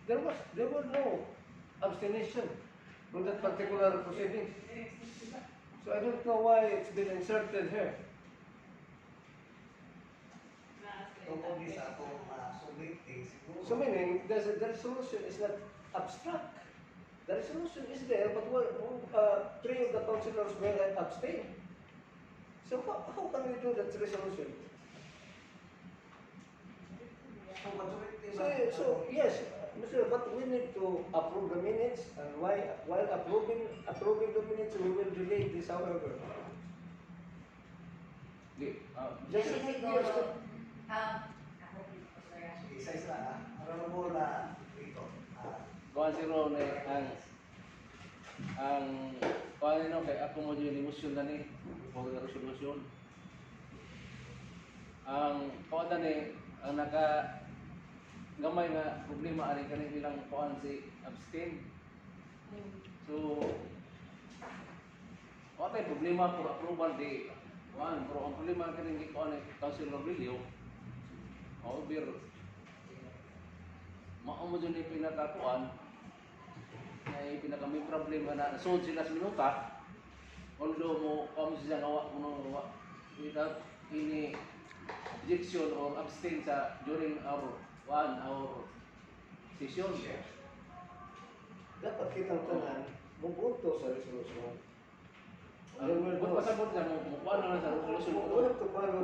there were no abstention on that particular proceeding. So I don't know why it's been inserted here. So meaning, the resolution is not abstract. The resolution is there, but three of the councillors will abstain. So how can we do that resolution? So yes, Mr. But we need to approve the minutes, and while approving the minutes, we will delay this, however. Just Kuan siro ni ang kuan no kay ako mo yung emosyon na ni for the resolution. Ang kuan ni ang naka gamay nga problema ani kani ilang kuan si abstain. So what problema for approval di kuan pero ang problema kani kuan ni Council Robilio over mao mo dyan yung pinakakuan na pinaka may problema na nasood sila sa minuta although mo kamo sila nawa without any objection or abstain sa during our session. Dapat kitang tanan bubuto sa resolution. Kung pasabot na mo kuan na sa resolution We have to follow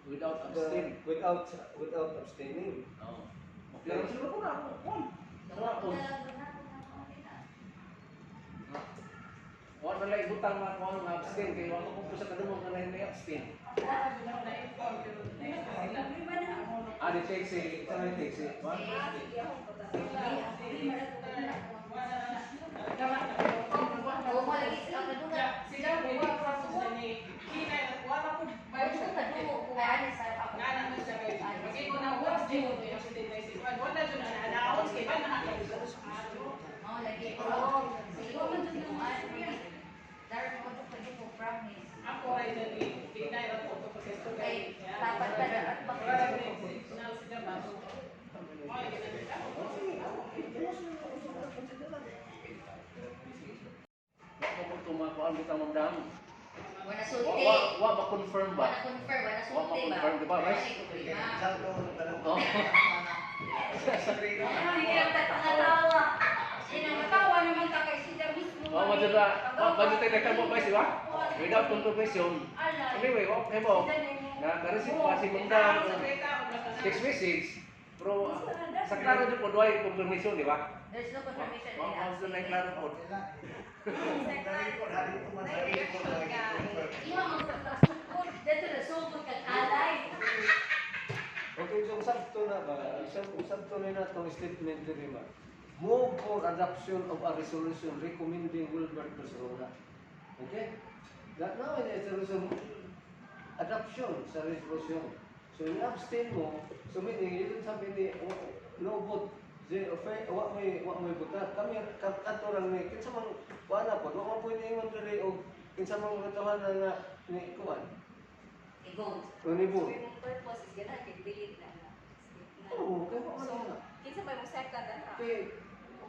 without abstain. Without abstaining. Pero sila ko na kuan. Wala na lang ibutang mga kuan nga abstain kay wala ko sa kadumong nga na abstain. Di teksi, sana teksi. Ako ay nag-ignay na po ito kasi ito kay dapat pala at professional sila ba? Wa mo tumakuan bitang mamdam. Wala sulti. Wa ma-confirm ba? Wala confirm, wala sulti ba? Wa ma-confirm di ba, guys? Oh. Hindi lang tatangatawa. Sinangatawa naman ka kay sila mismo. Oh, madyo tayo nagkamo guys, di ba? Without confirmation. Anyway, okay mo. Na-receive pa si Mundang text message. Pero sa klaro dyan po, doon confirmation, di ba? There's no confirmation in Ang doon ay klaro po. Iwan ang pagkakasukod. Dito na sukod kang alay. Okay, so sakto na ba? Sakto na itong statement din ba? Move for adoption of a resolution recommending Wilbert Barcelona. Okay? That now is a adoption sa resolution. So yung abstain mo, so meaning you don't have any no vote. Wa may buta. Kami kato lang ni kinsa man wala po. Wa man pwede ingon diri og kinsa man katuhan na ni kuan. I-vote. Ni vote. Yung purpose is gana kay delete na na. Oo, kaya mo So, na. kinsa may mo second na. Okay,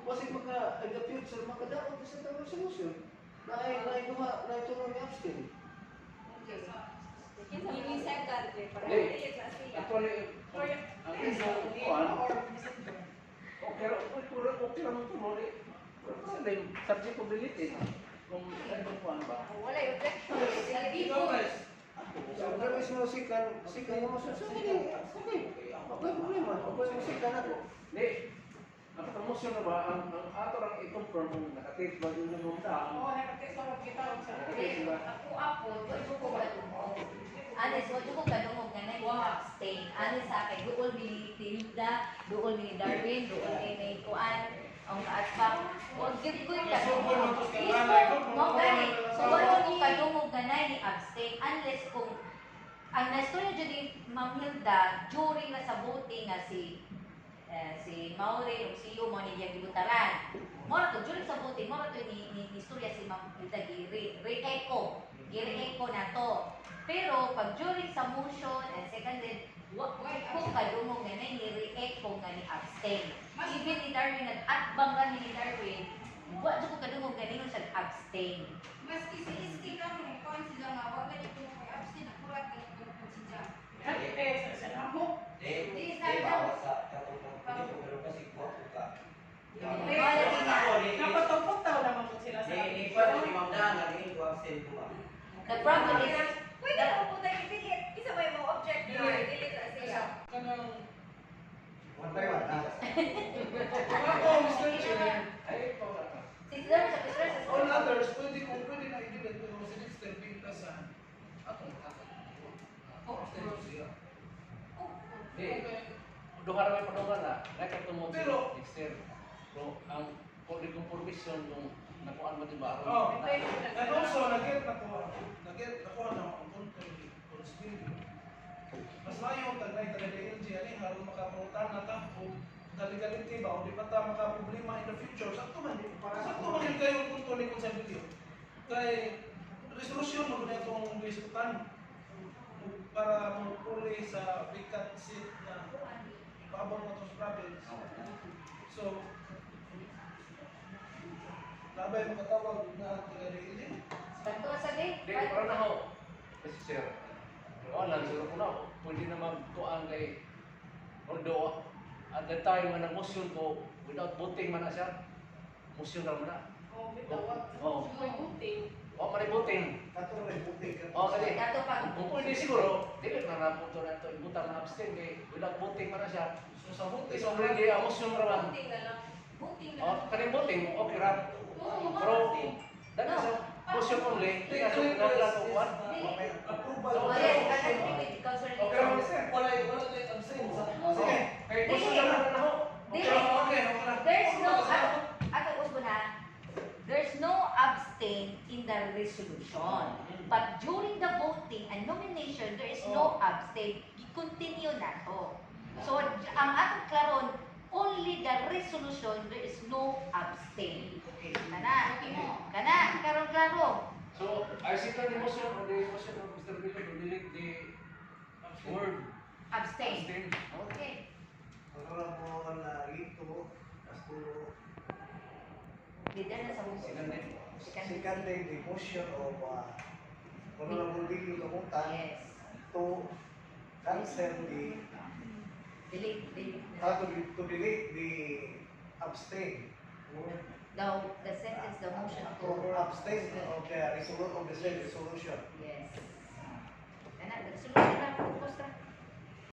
kasi in the future, makadaot sa itong resolution na itulong ni abstain. Okay. Kinsa may mo second para Hey. delete na siya. Actually, ang isang kuan, okay lang ito mo. Pero kasi subject to delete eh. Kung ano kuan ba? Wala yung objection. So, pero is mo sikan mo sa okay. Okay, problema. Okay, mo sikan ako. Hindi. Ang promotion na ba, ang ato lang i-confirm kung nakatate ba yun yung muna. Oo, nakatext lang kita sa Ako, doon ko kadungog. Anis, doon ko kadungog nga nag-abstain. Anis sa akin, doon ni Tilda, doon ni Darwin, doon ni Kuan, ang kaaspak. Huwag yun ko yung kadungog. Mo gani, so doon ko kadungog nga ni abstain. Unless kung, ang nastorya dyan ni Ma'am Hilda, during na sa voting nga si Maureen o si Yu mo ni gibutaran. Mora to during sa voting, mora to ni istorya si Ma'am Hilda re-echo na to. Pero pag during sa motion and seconded, kung kadungog nga ni re-echo nga ni abstain. Even ni Darwin, nag-atbang ka ni Darwin, wa dyan ko kadungog ganingon sa abstain. Maski si Iski kami, kung sila nga, wag ganit ko kay abstain, akurat ganit ko kung siya. Sa namo. Di sa Wala din na. Napatupok-taw naman po sila sa The problem is, Pwede mo po tayo i-delete. Isa ba yung object na i-delete na siya? kanang One by one, ha? ako, Mr. Chair. Ay, ikaw na ka. si Darwin sa Mr. All others, pwede na i-delete pero si Mr. Pintasan. Ako. Siya. Duha ra may padungan na. Kaya tumog Pero- Dexter. So, ang kung decomposition yung nakuan mo diba? Oh, and also, nag-get na ko na ang punto ni Conspiracy. Mas layo, tagnay talaga yung GNA, harap makapuntan na ta, o daligaliti ba, o di ba ta makaproblema in the future, sakto man yun kayo ang punto ni Conspiracy. Kay, resolusyon mo na itong diskutan para mapuli sa vacant seat na ipaabang mo itong province. So, labay mo katawag na taga-daily. Tanto sa day. Di, parang na ako. Kasi sir, wala, siguro ko na, pwede na magtuan kay, although, at the time na nag-motion ko, without voting man na siya, motion na man na. Oh, bitaw. Oo. May voting. O, manibuting. O, kasi, Dato pag kung pwede siguro, dili na na punto na ito, ibutang na abstain, kay without voting man na siya. So sa voting, Is already a motion raman. Voting na lang. Voting na O, lang. kaning voting, okay ra. Pero, that is a motion only, hindi na siya pinaglakuan. Approval. yes, I agree with Councilor Lito. Okay ra, sir. Wala tayong abstain sa... Sige, kay motion na man na ako. Dili. Okay na. There's no, ako usbo na, there's no abstain in the resolution. But during the voting and nomination, there is no abstain. Continue na to. So, ang atong karon, only the resolution, there is no abstain. Kana. Kana, karon klaro. So, I second the motion or the motion of Mr. Villa to delete the word Abstain. abstain. Okay. Leader na sa muso. Second din. Second day, the motion of Honorable Billy Kamutan Yes. to cancel the, Delete, delete. to delete the abstain. The sentence, the motion To abstain of the resolution, of the said resolution. Yes. Kana, the resolution na, focus na.